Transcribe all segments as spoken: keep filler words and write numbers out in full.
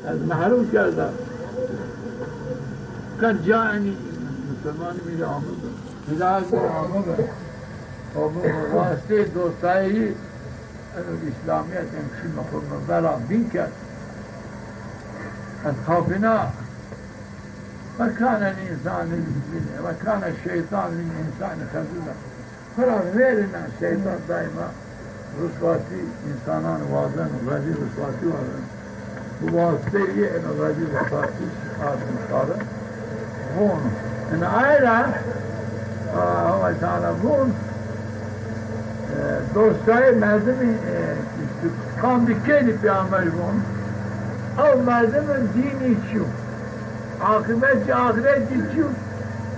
Ez mehrum kerda. Qet ca enî musulmanî mi de ame bi. Hidayet mi ame bi. O bi wastê dostayî eno Îslamîyet em şîme xo mi vera bîn kerd. Ez xapîna. Ve kâne l-însanu, ve kâne şeytan lil-însani xezûla. Xira verîna şeytan daîma ruswatî însanan wazeno, rezîl ruswatî wazeno. Bi wasiteyê eno rezîl ruswatî artin sare. Von. Ina ay ra, a, Homa Teala von, e, dostayê merdimî, e, îşte, qandî kenî peyamber von. Ew merdimî dînî çi yo? Aqîbetî, axîretî çi yo?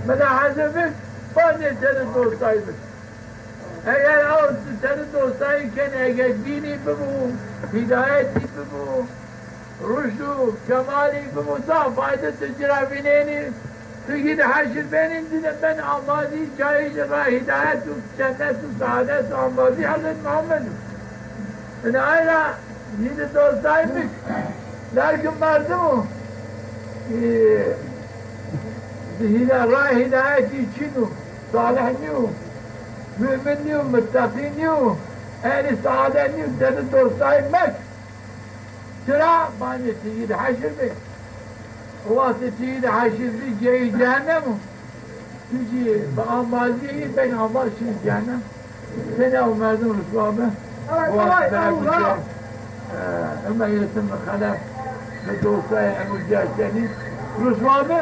Melahaze bik, badê tede dostayî bik. Eger ew ti tede dostayî kenî, eger dînî bibo, hîdayetî bibo, ruşd û kemalî bibo, zaf fayde ti ci ra vînenî, ti yî de heşir benî, ti de ben ambazî cayê ci ra hîdayet û cennet û saadet û ambazî Hezret Muhammed o. Ina ay ra yî de dostayî bik. Lakin merdim o, e, di hîda-, ray hîdayetî çin o, salih nîyo, mumin nîyo, muttaqî nîyo, ehlî saadet nîyo, tede dostayî mek. Çira? Banê ti yî de heşir bê. O wextê ti yî de heşir bî, cayê cehennem o. Ti jî bi ambazî yî ben ambaz şî cehennem. Senî ew merdim ruswa bi. O wextê bera bi cay, e, Umeyye bin Xelef bi dostayê eno cay senî ruswa bi.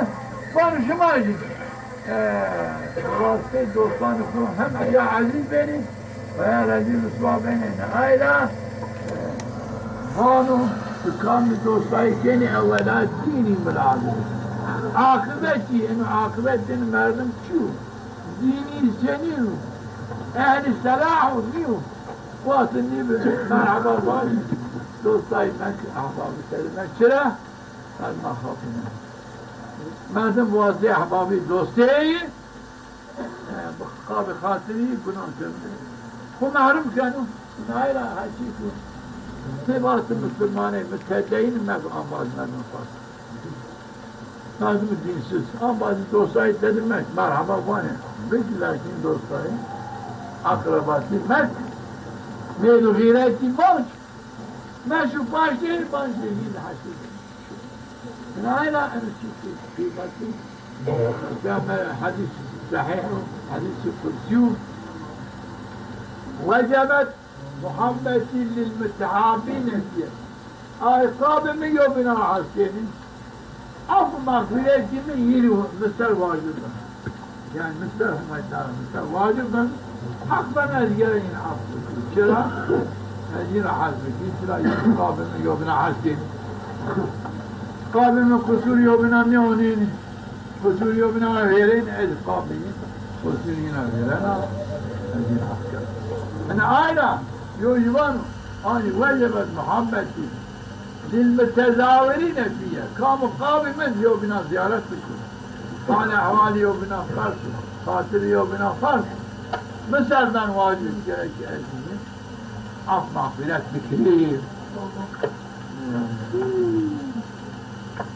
Vano şima jî, e, wastê dostanê xo hem ya ezîz benî, veya rezîl ruswa benê. Ina ay ra, e, vano, ti kamî dostayî kenî, ewela dînî milazim. Aqîbetî, eno aqîbet eno merdim çi yo? Dînî senî yo? Ehlî selah o, nîyo? Wextê nîbi merheba vanî, dostayî mek, ehbabî tede mek. Çira? Ez ma xapîna. Merdim wazê ehbabî, dosteyî, e, bi qabê xatirî gunan keno. Xo mehrum keno. Nayra heşî ku. Ti vatî musulmanê, mi tedeyîn, me bi ambaz merdim fas. Lazim dînsiz. Ambazî dostayî tede mek, merheba vanê. Bik lakin dostayî, akrabatî mek, mêl û xîretî mek. Meşû paştê, paştê yî de heşî. Nayla eno çî qîmetî. Peyxamber hedîs sehîh o, hedîsî qudsî yo. Wecebet muhabbetî lil mutehabîne diye. Ay qabê mi yewbînan hes kenî. Af û mexfîretî mi yî rê mi ser wacib ben. Yanî mi ser Homay Teala mi ser wacib ben. Heq ben ez gere yîn af bikî. Çira? Ez yî ra hes bikî. Çira? Yî qabê mi yewbînan hes kenî. Qabê mi qusûr yewbînan nêonînî. Qusûr yewbînan ra vêrenî, ez qabê yî qusûr yîn ra vêrena, ez yîn af kena. Ina ay ra yo jî vano, anî wecebet muhabbetî lil mutezawirîne fîye. Kam û qabê mi yewbînan zîyaret bikir. Hal û ehwalê yewbînan pers, xatirê yewbînan pers. Mi ser ben wacib, gerek ez yî af mexfîret bikirî.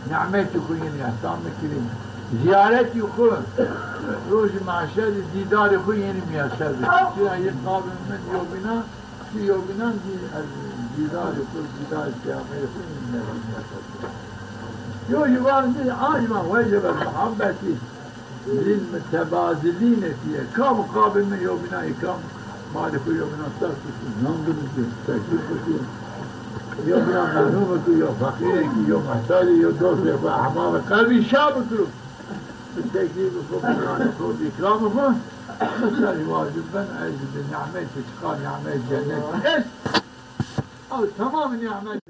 Nîmetî xwu yîn îhsan bikirî. Zîyaretî xwu, rojê mehşerî dîdarê xwu yîn mîyeser bikirî. Çira yî qabê mi yewbînan, çi yewbînan zî ez dîdarê xwu, dîdarê peyxamberî xwu yîn mîyeser bikirî. Yo jî van zî, an jî van wecebet muhabbetî lil mutebazilîne fîye. Kam û qabê mi yewbînan, kam malê xwu yewbînan sers bikir, nan bidî, teklîf bikir. Yewbînan mehrûm bikir, yo feqîrê kî, yo muhtacê, yo dostê xwu, ehbabê qelbî şa bikir. Bi teklîfê xwu, bi nanê xwu, bi îkramê xwu. Mi ser wacib ben, ez bi nîmetê, çiqa nîmet cennet est. Ew temam nîmet